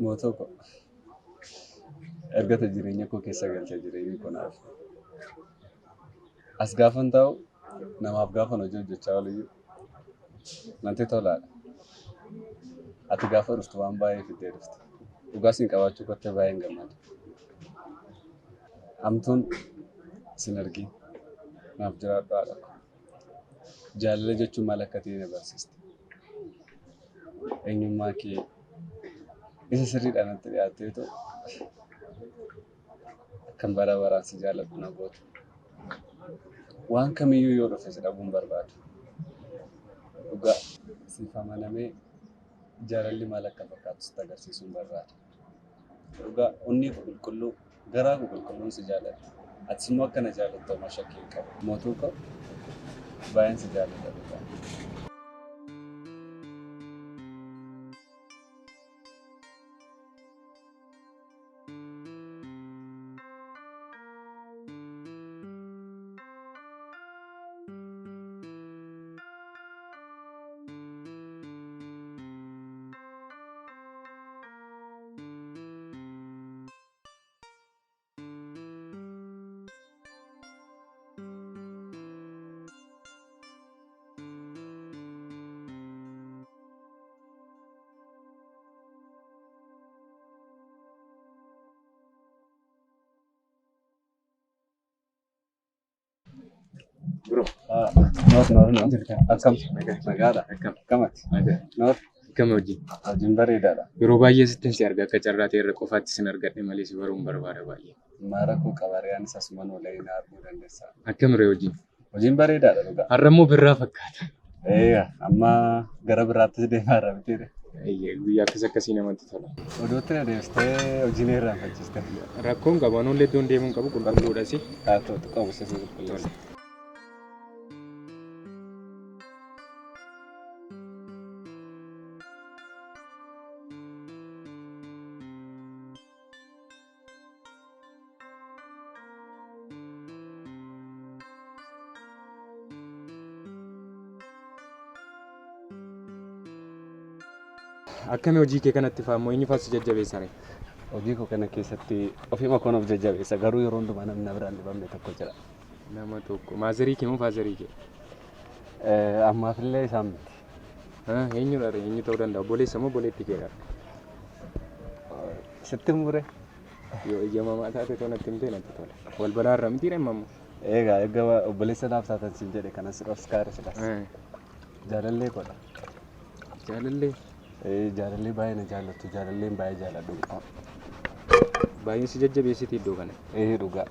Mootoo koo erga ati jireenya koo keessa galtee jireenyi koo naaf. As gaafan taa'u namaaf gaafan hojii hojjechaa ooluyyuu natti tolaadha. Ati gaafa dhuftu waan baay'ee fiddee dhufte. Dhugaa siin qabaachuu kootti baay'een gammada. Hamtuun sin argin naaf jiraadhu haadha koo. Jaalala jechuun maal akka ta'e na barsiiste. Eenyummaa kee isa sirriidhaan natti dhiyaatteetu akkan bara baraan si jaalladhu na goote. Waan kamiyyuu yoo dhufe si dhabuu hin barbaadu. Dhugaa siif amanamee jaalalli maal akka fakkaatu sitti agarsiisuun barbaada. Dhugaa onnee koo qulqulluu garaa koo qulqulluun si jaalladha. Atis immoo akka na jaallattu homaa shakkii hin qabu. Mootuu koo baay'een si jaalladha dhugaa. Bro. Noor noor noor. Akkam nagaadha. Akkamati? Noor Akkam hojii? hojiin bareedaadha. Yeroo baay'ee sittin si arga akka carraa ta'e irra qofaatti sin argadhe malee si baruun barbaada baay'ee. Maara koo qabariyaan asumaan waliin arguu dandeessa. Akkam ree hojii? Hojiin bareedaadha dhugaa. Har'a immoo birraa fakkaata. Eeyaa amma gara biraattis deemaa irra mitiire. Eeyyee, guyyaa akkas akkasii namatti tola. Oduutti na deebistee hojii na irraanfachiiste. Rakkoon qabu anuun iddoon deemuun qabu qulqulluudhas. Haa ta'u xiqqoo isa qulqulleessa. Akkami hojii kee kanatti faammoo eenyu faas si jajjabeessa ree? Hojii koo kana keessatti ofiima koon of jajjabeessa garuu yeroo hundumaa namni na biraan dhibamne tokko jira. Nama tokko maazarii kee moo faazarii kee? Ammaafillee isaan miti. Eenyudha ree? Eenyu ta'uu danda'a? Obboleessa moo obboleettii keedha? Sitti mure. Yoo eeyyamamaa taate too natti himtee natti tola. Wal balaarra miti ree ammoo. Egaa erga obboleessa naaf taatan siin jedhe kanas of kaare silas. Jaalallee koodha. Jaalallee Jaalallee baay'ee na jaallattu jaalalleen baay'ee jaalladhu hin qaba. Baay'een si jajjabeessiti iddoo kana. Ee dhugaa.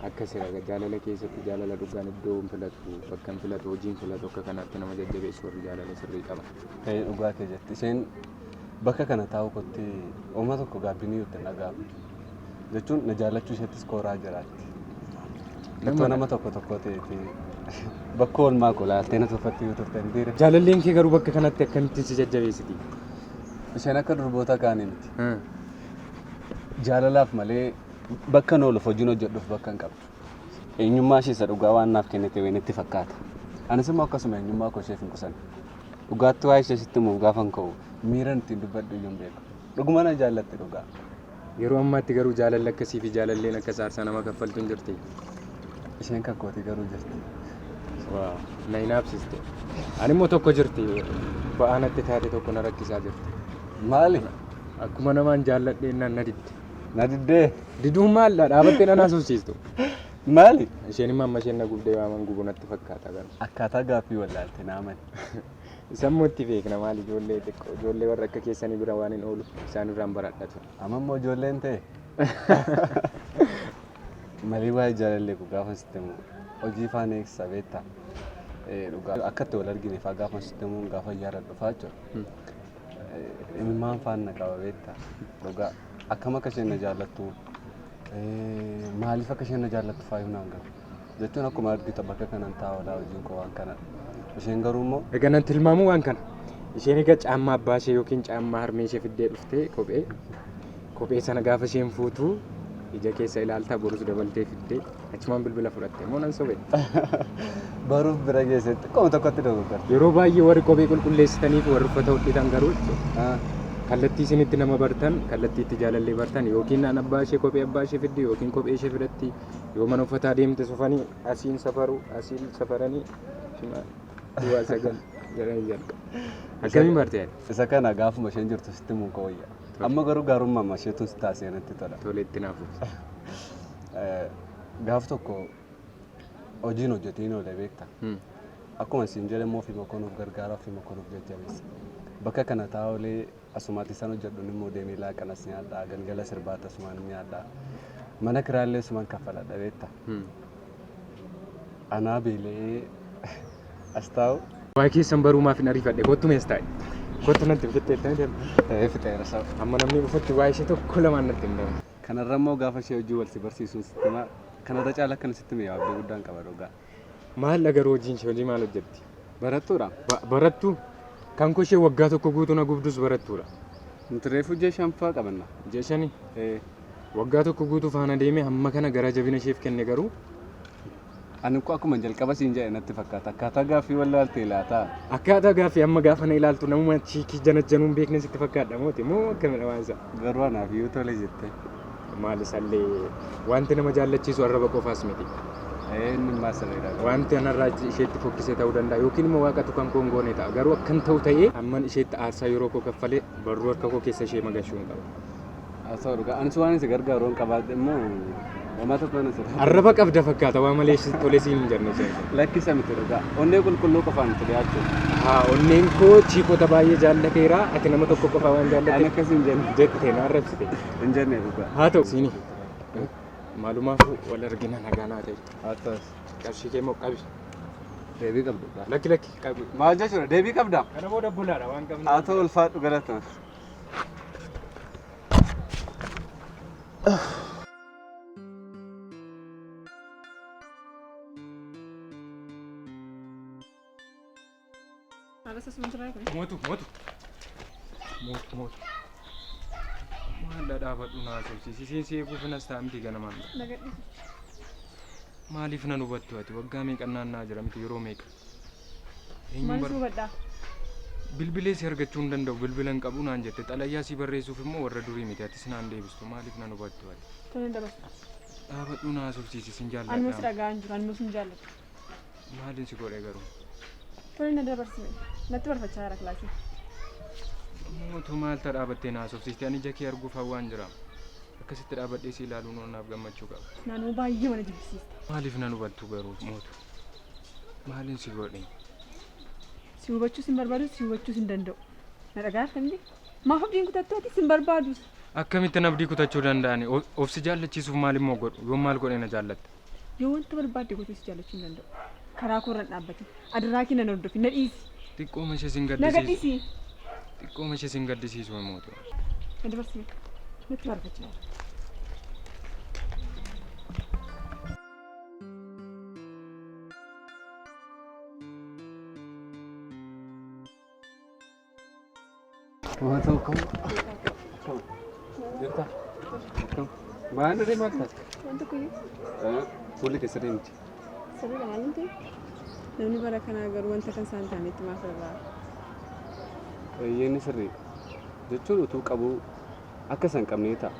Akka sira jaalala keessatti jaalala dhugaan iddoo hin filatu bakka hin filatu hojii hin filatu akka kanaatti nama jajjabeessu warri jaalala sirrii qaban. Ee dhugaa kee jetti. Isheen bakka kana taa'u kootti ooma tokko gaabbinii itti hin dhaga'amu. Jechuun na jaallachuu isheettis kooraa jiraatti. Ittoo nama tokko tokko ta'eeti bakka oolmaa koo laaltee na tuffatti yoo turte hin dhiire. Jaalalleen kee garuu bakka kanatti akkamittiin si jajjabeessiti? Isheen akka durboota kaanii miti. Jaalalaaf malee bakka hin ooluuf hojiin hojjedhuuf bakka hin qabdu. Eenyummaa ishee isa dhugaa waan naaf kennite wayii natti fakkaata. Anis immoo akkasuma eenyummaa koo isheef hin qusanne. Dhugaatti waa'ee ishee sitti himuuf gaafan ka'u miiran ittiin dubbadhu iyyuu hin beeku. Dhuguma na jaallatti dhugaa. Yeroo ammaatti garuu jaalalli akkasii fi jaalalleen akkas aarsaa nama kaffaltu hin jirti. Isheen kan kootii garuu jirti. Waa na hinaafsiste. Ani immoo tokko jirti ba'aa natti taate tokko na rakkisaa jirti. Maali? Akkuma namaan jaalladheen na didde. Na diddee? Diduun maal dhaabattee na haasofsiistu? Maali? Isheen immoo amma isheen na gubdee waaman gubu natti fakkaata garuu. Akkaataa gaaffii wallaalte naa mali. Isammoo itti beekna maal ijoollee xiqqoo ijoollee warra akka keessanii bira waan hin oolu isaan irraan baradha ture. Amma immoo ijoolleen ta'e. Malii waa'ee jaalallee koo gaafa sitti himu hojii faana eegsisa beektaa. Dhugaa akka itti wal argine fa'aa gaafa sitti himu gaafa yaadadhu fa'aa jechuudha. Imimmaan faan na qaba beektaa. Dhugaa akkam akka isheen na jaallattu maaliif akka isheen na jaallattu fa'aa himu naan galu. Jechuun akkuma argitu bakka kanan taa'uudha hojiin koo waan kanadha. Isheen garuu immoo Egaa nan tilmaamu waan kana. Isheen egaa caammaa abbaa ishee yookiin caammaa harmee ishee fiddee dhuftee kophee kophee sana gaafa isheen fuutu ija keessa ilaaltaa borus dabaltee fiddee achumaan bilbila fudhatte moo nan sobe. Baruuf bira geessetti xiqqooma tokkotti dogoggorte. Yeroo baay'ee warri kophee qulqulleessitanii fi warri uffata hodhitan garuu jechuudha. Kallattii isinitti nama bartan, kallattii itti jaalallee bartan yookiin an abbaa ishee kophee abbaa ishee fiddi yookiin kophee ishee fidatti yoo mana uffataa deemte sufanii asiin safaru asiin safaranii shima duwwaa sagal jedhanii jalqabu. Akkamiin barte ati? Isa kana gaafuma isheen jirtu sitti himuun koo wayya. Amma garuu gaarummaa isheetu si taasise natti tola. Tole itti naaf fufi. Gaaf tokko hojiin hojjetiin oole beekta. Akkuma siin jedhe immoo ofii koo nuuf gargaara ofii koo nuuf jajjabeessa. Bakka kana taa'aa oolee asumaatti isaan hojjedhuun immoo deemee laaqanas nyaadhaa galgala sirbaata asumaan nyaadhaa. Mana kiraallee asumaan kaffaladha beekta. Anaa beela'ee as taa'u. Waa'ee keessan baruu maaf hin ariifadhe kottu mees taa'e. Kottu natti fixxeettanii deemu. Ta'ee fixeera saba. Amma namni dhufutti waa'ee ishee tokko lamaan natti hin deemu. Kanarra immoo gaafa ishee hojii wal si barsiisuun sitti himaa. Kanarra caala akkana sitti hime abdii guddaan qaba dhugaa. Maal garuu hojiin ishee hojii maal hojjetti? Barattuudha. Barattuu? Kan koo ishee waggaa tokko guutuu na gubdus barattuudha. Nuti reefu ji'a shanfaa qabanna. Ji'a shanii? Waggaa tokko guutuu faana deemee hamma kana gara jabina isheef kenne garuu Ani koo akkuma jalqaba siin jedhe natti fakkaata. Akkaataa gaaffii wallaalte laata? Akkaataa gaaffii amma gaafa na ilaaltu namuma chiikii janajjanuu hin beekne sitti fakkaadha mooti moo akkamidha waan isaa? Garuu anaaf iyyuu tole jette. Maal isallee wanti nama jaallachiisu arraba qofaas miti. Inni immaa sirriidha. Wanti anarraa isheetti fokkisee ta'uu danda'a yookiin immoo waaqatu kan koo hin goone ta'a. Garuu akkan ta'u ta'ee amman isheetti aarsaa yeroo koo kaffalee barruu harka koo keessa ishee magashuu hin qaba. Haa ta'u dhugaa. Anis waan si gargaaru hin qabaadhe immoo homaa tokko na sirraa. Arraba qabda fakkaata waa malee tole siin hin jenne isheen. Lakkisa miti dhugaa. Onnee qulqulluu qofaan itti dhiyaachuu. Haa onneen koo chiikota baay'ee jaallateera ati nama tokko qofa waan Ani jaallateef akkas hin jenne. jette na arrabsite. Hin jenne dhugaa. Haa ta'u siini maalumaaf wal argina nagaa naa ta'e. Haa ta'us. Qarshii kee moo qabi. Deebii qabdu dhugaa. Lakki lakki qabi. Maal jechuudha? Deebii qabdaa? Kana booda bulaadha waan qabnu. Haa ta'u ulfaadhu galatama. Mootu mootu. Mootu mootu. Maal dhaabadhu naa sobsiisi. Isiin si eeguuf nas ta'a miti ganamaan. Maaliif nan hubattu ati waggaa meeqa naannaa jira miti yeroo meeqa? Eenyuun Maal bar- hubadhaa? Bilbilee si argachuu hin danda'u bilbila hin qabu naan jette xalayyaa si barreessuuf immoo warra durii miti atis naan deebistu maaliif nan hubattu ati? Tole dabarsa. Dhaabadhu naa sobsiisi sin Anuma si jaalladha. dhagaa hin jiru, anuma sin jaalladha. Maaliin si godhe garuu? Tole na dabarsi. Natti barfachaa jira kilaasii. Mootu maal ta'a dhaabattee naa sobsiiste ani ija kee arguuf hawwaan jira. Akkasitti dhaabaddee si ilaaluun naaf gammachuu qaba. Naannoo baay'ee mana jibbisiista. Maaliif nan hubattu garuu mootu? Maaliin si godhe? Si hubachuus hin barbaadu, si hubachuus hin danda'u. Na dhagaa jirta Maaf abdiin kutattu ati sin barbaadu? Akkamittiin abdii kutachuu danda'ani? Of si jaallachiisuuf maal immoo godhu? Yoon maal godhe na jaallatta? Yoo wanta barbaadde goote si jaallachuu hin danda'u. Karaa koorra hin dhaabbatin. Adaraa kee nan hordofi, na dhiisi. Xiqqooma ishee sin Na gaddisiisu. gadhiisi. Xiqqooma ishee sin gaddisiisu mootu. Na dabarsi. Natti barfachaa jira. Waa ta'u kam? Jirta? Akkam? Maal irree maal taate? Waan tokko iyyuu Fuulli kee sirrii miti. sirriidha maal hin ta'e? Namni bara kanaa garuu wanta kan isaan taanetti maaf irraa? Eeyyeen sirrii. Jechuun utuu qabuu akka isa hin qabnee ta'a.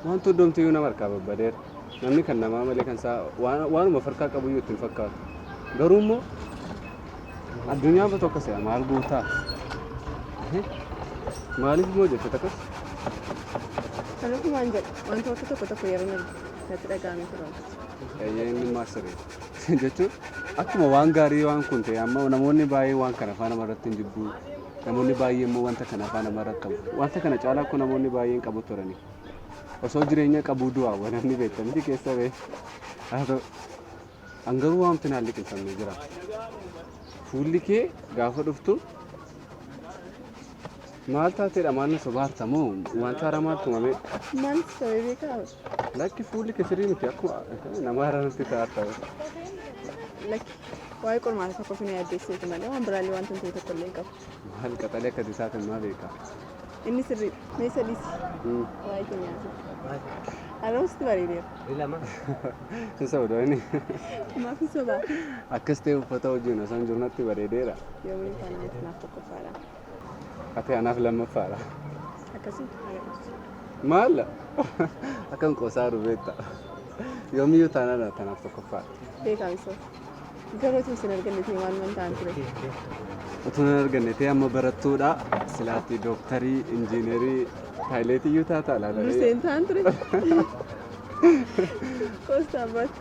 Wanti hundumtuu iyyuu nama harkaa babbadeera. Namni kan namaa malee kan isaa waanuma farkaa qabu iyyuu itti hin fakkaatu. Garuu immoo addunyaan tokko se'a maal guutaa? Maaliif immoo jette takkas? Kanaaf waan jedhu wantoota tokko tokko yeroo argu natti dhaga'amee ture. Eeyyee inni immoo sirrii. Jechuun akkuma waan gaarii waan kun ta'e amma namoonni baay'een waan kana afaan namarratti hin jibbu. Namoonni baay'een immoo wanta kana afaan namarratti qabu. Wanta kana caalaa akkoo namoonni baay'een qabu turani. Osoo jireenya qabuu du'aa waan namni beektamti keessa ba'e. Haa ta'u an garuu waamti naan liqimfamee jira. Fuulli kee gaafa dhuftu maal taateedha maal na sobaarta moo wanta haaraa maaltu uumame? Maal sababa beekaa? Lakki fuulli kee sirrii miti akkuma nama haaraa natti taata. Lakki waa'ee qormaata tokko fi na yaaddeesseeti malee waan biraallee wanta hin ta'e tokko illee hin qabu. Maal qaxalee akka isaa kan maa beekaa? Inni sirriidha. Mee sadiisi. Waa'ee keenya haasofna. Haroomsitti bareedeera. Hin sobdu inni. Maaf hin sobaa? Akkas ta'e uffata wajjin osoo hin jiru natti bareedeera. Yoomii faana miti naaf tokkoffaadha. Ati anaaf lammaffaadha. Akkasii agarsiisa. Maal? Akkan qoosaa jiru beekta. Yoomiyyuu taanaan ati anaaf tokkoffaadha. Beekaa misoo. Garuu utuu isin arganne ta'e maal man ta'an ture. Utuu nan arganne ta'e amma barattuudha. Silaatti dooktarii, injiinerii, paayileetii iyyuu taata laata. Durseen ta'an ture. Qoostaa abbaati.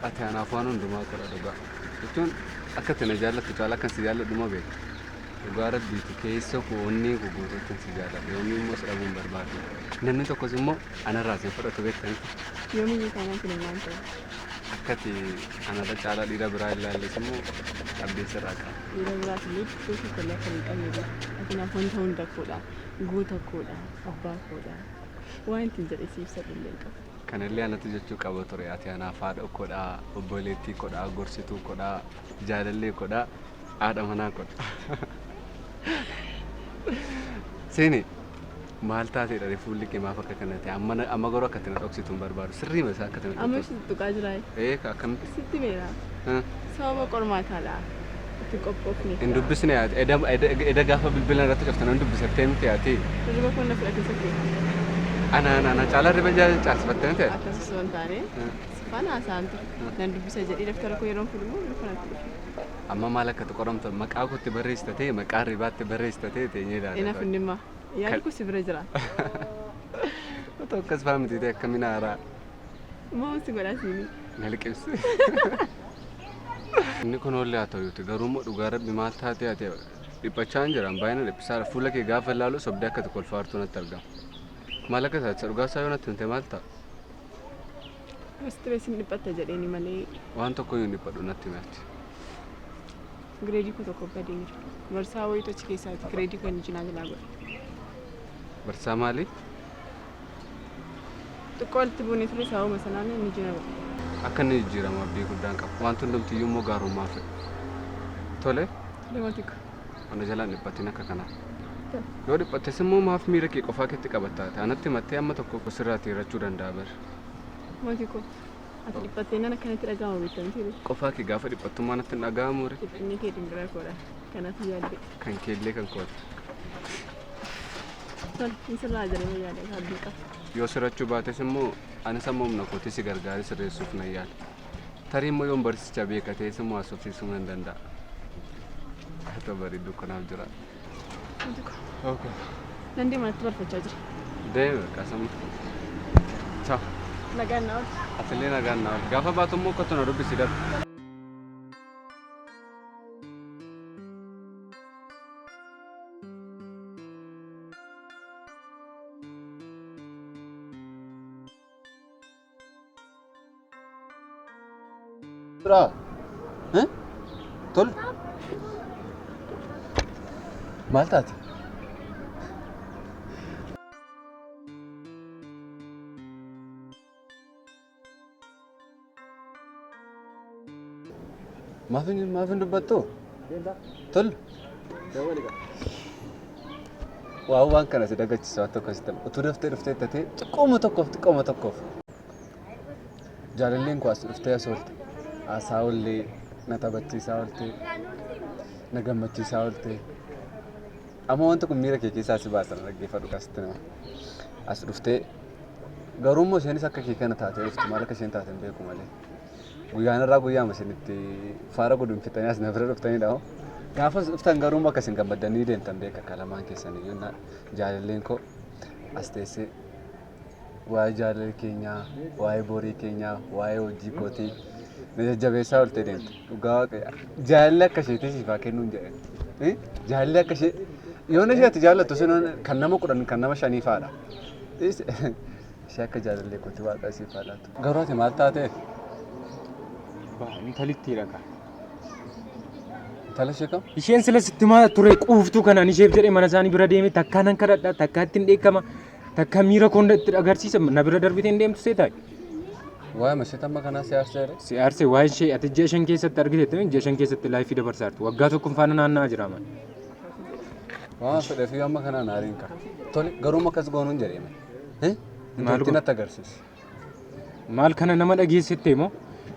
Ati anaaf waan hundumaa godha dhugaa. Jechuun akka ati na jaallattu caalaa akkan si jaalladhu ma beekta. Dhugaa rabbiiti keessa koo onnee koo guutuutti si jaalladha. Yoomii immoo si dhabuu hin barbaadu. Namni tokkos immoo anarraa si fudhatu beekta miti. Yoomiyyuu taanaan kun hin waan ta'u. Akka ati anarra caalaa dhiira biraa hin laalles immoo abdiin sirraa qaba. Dhiira biraaf illee iddoo tokko illee akka hin qabne beekta. Ati naaf wanta hunda koodha. Goota koodha. Abbaa koodha. Waan ittiin jedhee si ibsadhu illee hin qabu. Kanallee anatu jechuu qaba ture. Ati anaaf haadha koodha, obboleettii koodha, gorsituu koodha, jaalallee koodha, haadha manaa koodha. Seeni maal taateedha fuulli kee maaf akka kana ta'e? Amma amma garuu akka itti na dhoksitu hin barbaadu. Sirriima isaa akka itti na Amma dhoksitu. si tuqaa jiraa. Ee akkamitti? Sitti beera. Sababa qormaataadha. Itti qophoofne. Hin dubbisne yaate. Eda eda gaafa bilbila irratti cuftan hin dubbisattee miti yaate. Hirriba kun na fudhate sokkee. Ana ana ana caalaa riba caalsifattee miti yaate. Akkas osoo hin taane sifaan haasa'an ture. Nan dubbisa jedhee daftara koo yeroon fuudhu immoo bifa natti dhufe. Amma maal akka itti qoramtu maqaa kootti barreessita ta'e maqaa ribaatti barreessita ta'e teenyee ilaala. Inaaf inni immaa. Yaadni kun si bira jira. Otoo akkas fa'aa miti ta'e akkamiin haaraa Moo si godhaa siinii. na liqimse. Inni kun ollee haa ta'uuti garuu immoo dhugaa rabbi maal taatee ati dhiphachaa hin jiran baay'ina dhiphisaadha. Fuula kee gaafa ilaalu sobdee akka ati kolfaartuu natti argama. Maal akka taate dhugaa isaa yoo natti himte maal ta'a? Gosti beesin dhiphatta jedheeni malee Waan tokko iyyuu hin dhiphadhu natti himatti. Gireedii koo tokko badeera. Barsaa wayiitu achi keessaati gireedii koo inni cinaa jalaa godhe. Barsaa maali? Xiqqoo walitti buunee ture sababuma sanaan inni jina godhe. Akka inni jijjiiramu abdii guddaan qaba. Wanti hundumtiyyuu immoo gaarummaa fedha. Tole, Tole mootii ko. Ona jalaan dhiphatin akka kanaa. Yoo dhiphattes immoo maaf miira kee qofaa keetti qabatta? Anatti himattee amma tokko sirraatti hir'achuu danda'a bar. Mootii ko. Ati dhiphattee nan akkanatti dhaga'ama beektamti. Qofaa kee gaafa dhiphattummaa natti hin dhaga'amu ree. Dhiphinni kee dingila koodha. Kanaaf yaadde. Kan keellee kan kooti. Tole, inni sirraa jedhamee yaada abdii qaba. Yoo sirrachuu baates immoo anis amma humna kootii si gargaaree sirreessuuf nan yaala. Tarii immoo yoon barsiicha beeka ta'es immoo haasofsiisuu nan danda'a. Haa ta'u bareedduu kanaaf jira. Mootii ko. Okay. Nan deema natti barfachaa jira. Deemi bakka sama. Ciao. Nagaan na oolchi. Atillee nagaan na oolchi. Gaafa baatu immoo kottu na dubbisi darbu. Biraa. Tol. Maal taate? Maaf hin dubbattu? Tol. Waan kana si dagachiisu waan tokko sitti hima. Utuu daftee dhuftee tatee xiqqooma tokkoof xiqqooma tokkoof. Jaalalleen koo as dhuftee as oolte. Haasaa oollee na taphachiisaa oolte. Na gammachiisaa oolte. Amma wanti kun miira kee keessaa si baasa na dhaggeeffadhu qasitti nama. As dhuftee garuu immoo isheenis akka kee kana taatee dhuftu maal akka isheen taate hin beeku malee. Guyyaan irraa guyyaama isin itti faara gudunfitanii as na bira dhuftanidha. Gaafas dhuftan garuu immoo akka isin gammaddanii deemtan beeka akka lamaan keessan iyyuu na jaalalleen koo as teessee waa'ee jaalala keenyaa, waa'ee borii keenyaa, waa'ee hojii kootii na jajjabeessaa ooltee deemte. Dhugaa waaqayyo jaalalli akka isheetii siif haa kennuun jedhan. Jaalalli akka ishee yoon ishee ati jaallattu sun kan nama 10 kan nama shanii fa'aadha. Ishee akka jaalallee kootii waaqa siif haa laatu. Garuu ati maal taateef? Intalittii dhagaa. Intala ishee kam? Isheen sila sitti maa ture quuftuu kanaan isheef jedhee mana isaanii bira deeme takkaa nan kadhadha takkaa ittiin dheekkama takkaa miira koon itti agarsiisa na bira darbitee hin deemtu see taa'e. Waa'ee mashita amma kanaa si aarseere? Si aarsee waa'ee ishee ati ji'a 5 keessatti argitetti ji'a 5 keessatti laayifii dabarsaa jirtu waggaa tokko faana naanna'aa jira man. Waan fedheef iyyuu amma kanaan aariin qaba. Tole garuu akkas goonuun jedhee mani. Maal Intalti goonu? natti agarsiisi. Maal kana nama dhageessette immoo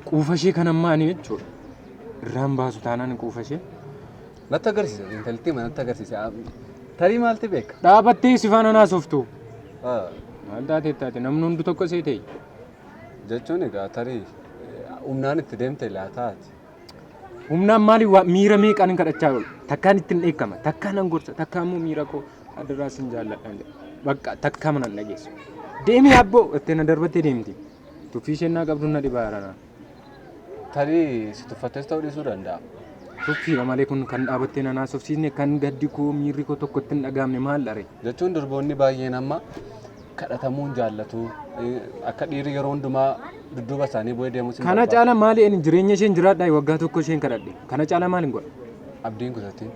quufa ishee kan ammaa ani jechuudha. Irraan baasu taanaan quufa ishee. Natti agarsiisa intalti natti agarsiisa. Tarii maalti beeka? Dhaabattee si faana naasoftu. Maal taatee taate namni hundi tokko see ta'e. Jechuun egaa tarii humnaan itti deemte laataati. Humnaan maali waa miira meeqaan hin kadhachaa oolu. Takkaan ittiin dheekkama, takkaan nan gorsa, takkaan immoo miira koo adaraa sin jaalladhaan jedha. Bakka takkaa mana hin dhageessu. Deemi abboo itti na darbattee deemti. Tuffii isheen naa qabdu na dhibaa jira. Tarii si tuffattes ta'uu dhiisuu danda'a. Tuffiidha malee kun kan dhaabattee na naasofsiisne kan gaddi koo miirri koo tokko itti hin dhagaamne maal dhare. Jechuun durboonni baay'een amma kadhatamuun jaallatu. Akka dhiirri yeroo hundumaa dudduuba isaanii bu'ee deemus hin Kana barbaadu. caala maali ani jireenya isheen jiraadhaa waggaa tokko isheen kadhadhe. Kana caala maal hin godha? Abdiin kutatiin.